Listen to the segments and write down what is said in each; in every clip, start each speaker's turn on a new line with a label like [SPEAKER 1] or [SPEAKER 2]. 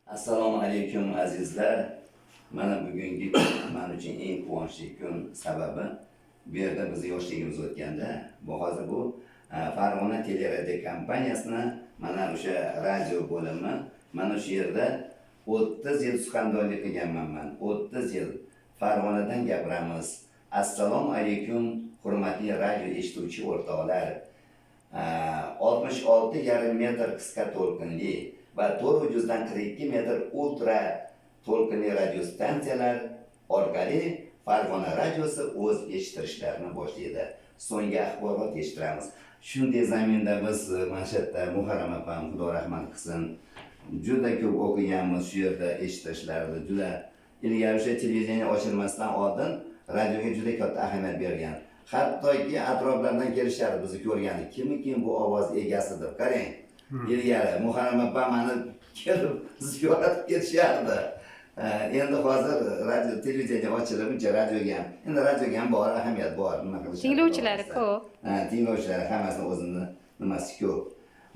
[SPEAKER 1] Assalomu alaykum, azizlar. Mana bugungi kun man uchun eng quvonchli kun. Sababi bu yerda bizni yoshligimiz o'tganda. Bu hozir bu Farg'ona teleradio kompaniyasini mana o'sha radio bo'limi. Mana shu yerda 30 yil suxandonlik qilganman man, 30 yil. Farg'onadan gapiramiz. Assalomu alaykum, hurmatli radio eshituvchi o'rtoqlar. 66,5 metr qisqa to'lqinli va 442 metr ultra to'lqinli radio stansiyalar orqali Farg'ona radiosi o'z eshittirishlarini boshlaydi. So'nggi axborot eshittiramiz. Shunday zaminda biz mana shu yerda Muharram opam, Xudo rahmat qilsin, juda ko'p o'qiganmiz shu yerda eshittirishlarni. Juda ilgari o'sha televideniye ochilmasdan oldin radioga juda katta ahamiyat bergan. Hattoki atroflardan kelishardi bizni ko'rgani, kimikin bu ovoz egasi deb. Qarang, ilgari Muharram opa mani kelib ziyorat ketishardi. Endi hozir radio, televideniye ochilib, uncha radioga ham, endi radioga ham bor, ahamiyat bor, nima qilishadi,
[SPEAKER 2] Tinglovchilari
[SPEAKER 1] xudo xohlasa.
[SPEAKER 2] ko'p.
[SPEAKER 1] Ha, tinglovchilari, hammasini o'zini nimasi ko'p.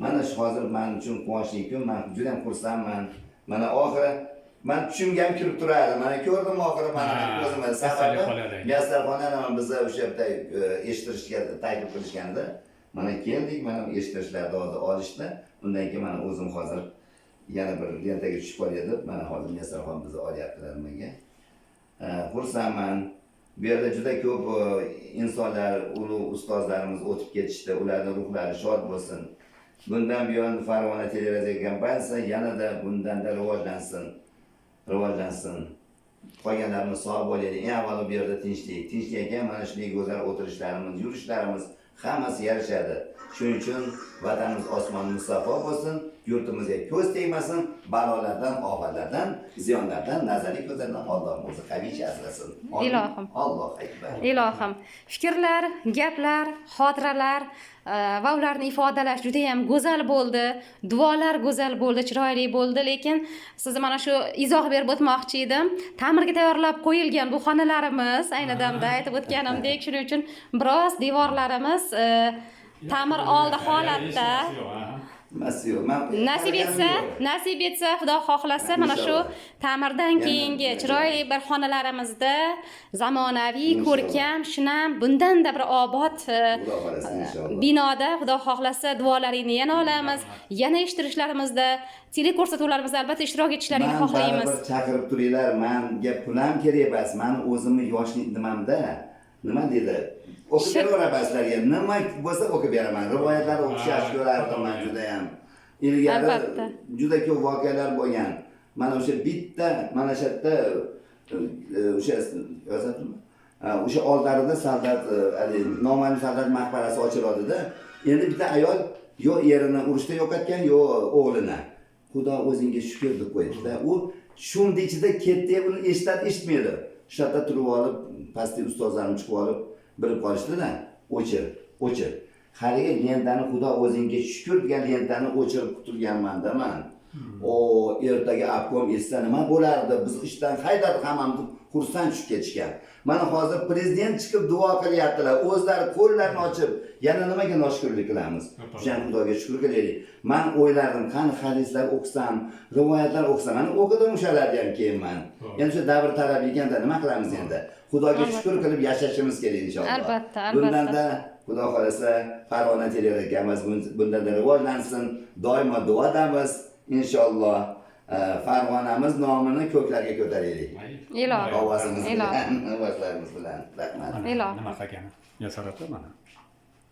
[SPEAKER 1] Mana shu hozir man uchun quvonchli kun, man juda ham xursandman. Mana oxiri man tushimga ham kirib turardi, mana ko'rdim oxiri mana ko'zimga. Sababi
[SPEAKER 3] Muyassarxonada.
[SPEAKER 1] Muyassarxonada biza o'sha bitta eshittirishga taklif qilishganda mana keldik. Mana eshittirishlarni hozir olishdi. Undan keyin mana o'zim hozir yana bir lentaga tushib qolay deb, mana hozir Muyassarxon bizni olyaptilar nimaga. Xursandman. Bu yerda juda ko'p insonlar, ulug' ustozlarimiz o'tib ketishdi, ularni ruhlari shod bo'lsin. Bundan buyon Farg'ona teleradio kompaniyasi yanada bundanda rivojlansin, rivojlansin. Qolganlarimiz sog' bo'laylik. Eng avvalo bu yerda tinchlik. Tinchlik ekan, mana shunday go'zal o'tirishlarimiz, yurishlarimiz, hammasi yarashadi. Shuning uchun vatanimiz osmoni musaffo bo'lsin, yurtimizga ko'z tegmasin, balolardan, ofatlardan, ziyonlardan, nazariy ko'zlardan Alloh o'zi hamisha asrasin. Amin.
[SPEAKER 2] Ilohim.
[SPEAKER 1] Allohu akbar.
[SPEAKER 2] Ilohim. Fikrlar, gaplar, xotiralar va ularni ifodalash judayam go'zal bo'ldi. Duolar go'zal bo'ldi, chiroyli bo'ldi, lekin sizni mana shu izoh berib o'tmoqchi edim. Ta'mirga tayyorlab qo'yilgan bu xonalarimiz, ayni damda aytib o'tganimdek, shuning uchun biroz devorlarimiz ta'mir oldi holatda.
[SPEAKER 1] Nimasi yo'q, man
[SPEAKER 2] Nasib etsa, nasib etsa, Xudo xohlasa, mana shu
[SPEAKER 1] Inshaalloh.
[SPEAKER 2] ta'mirdan keyingi chiroyli bir xonalarimizda zamonaviy,
[SPEAKER 1] Inshaalloh.
[SPEAKER 2] ko'rkam, shinam, bundanda bir obod
[SPEAKER 1] Xudo xohlasa, inshaalloh.
[SPEAKER 2] binoda, Xudo xohlasa, duolaringni yana olamiz, yana eshittirishlarimizda, teleko'rsatuvlarimizda albatta ishtirok etishlaringni
[SPEAKER 1] Man
[SPEAKER 2] xohlaymiz.
[SPEAKER 1] baribir chaqirib turinglar, manga pul ham kerak emas. Man o'zimni yoshlik nimamda, nima deydi, o'qib beraveraman sizlarga, nima bo'lsa o'qib beraman. Rivoyatlar o'qishni yaxshi ko'rardim man judayam ilgari.
[SPEAKER 2] Albatta.
[SPEAKER 1] Juda ko'p voqealar bo'lgan. Mana o'sha bitta, mana shu yerda o'sha yozadimi, o'sha oldlarida soldat, haligi noma'lum soldat maqbarasi ochiladida. Endi bitta ayol yo erini urushda yo'qotgan, yo o'g'lini. Xudo o'zingga shukur deb qo'yibdida. U shumni ichida ketdi, uni eshitadi, eshitmaydi. Shu yerda turib olib, pastda ustozlarim chiqib olib bilib qolishdida, o'chir, o'chir haligi lentani, Xudo o'zingga shukur degan lentani o'chirib qutulganmanda man. O, ertaga obkom eshitsa nima bo'lardi, biz ishdan haydadi hammamizni, xursand tushib ketishgan. Mana hozir prezident chiqib duo qilyaptilar, o'zlari qo'llarini ochib. Yana nimaga noshukurlik qilamiz? O'shani Xudoga shukur qilaylik. Man o'ylardim, qani hadislar o'qisam, rivoyatlar o'qisam. Mana o'qidim o'shalarni ham keyin man. Endi o'sha davr talab ekanda, nima qilamiz endi? Xudoga shukur qilib yashashimiz kerak, inshaalloh.
[SPEAKER 2] Albatta, albatta.
[SPEAKER 1] Bundanda, Xudo xohlasa, Farg'ona teleradiomiz bundanda rivojlansin. Doimo duodamiz, inshaalloh. Farg'onamiz nomini ko'klarga ko'taraylik.
[SPEAKER 2] Ilohim.
[SPEAKER 1] Ovozimiz
[SPEAKER 2] Ilohim.
[SPEAKER 1] bilan, ovozlarimiz bilan. Rahmat.
[SPEAKER 2] Ilohim.
[SPEAKER 3] Nima qilgani? Muyassar opa, mana.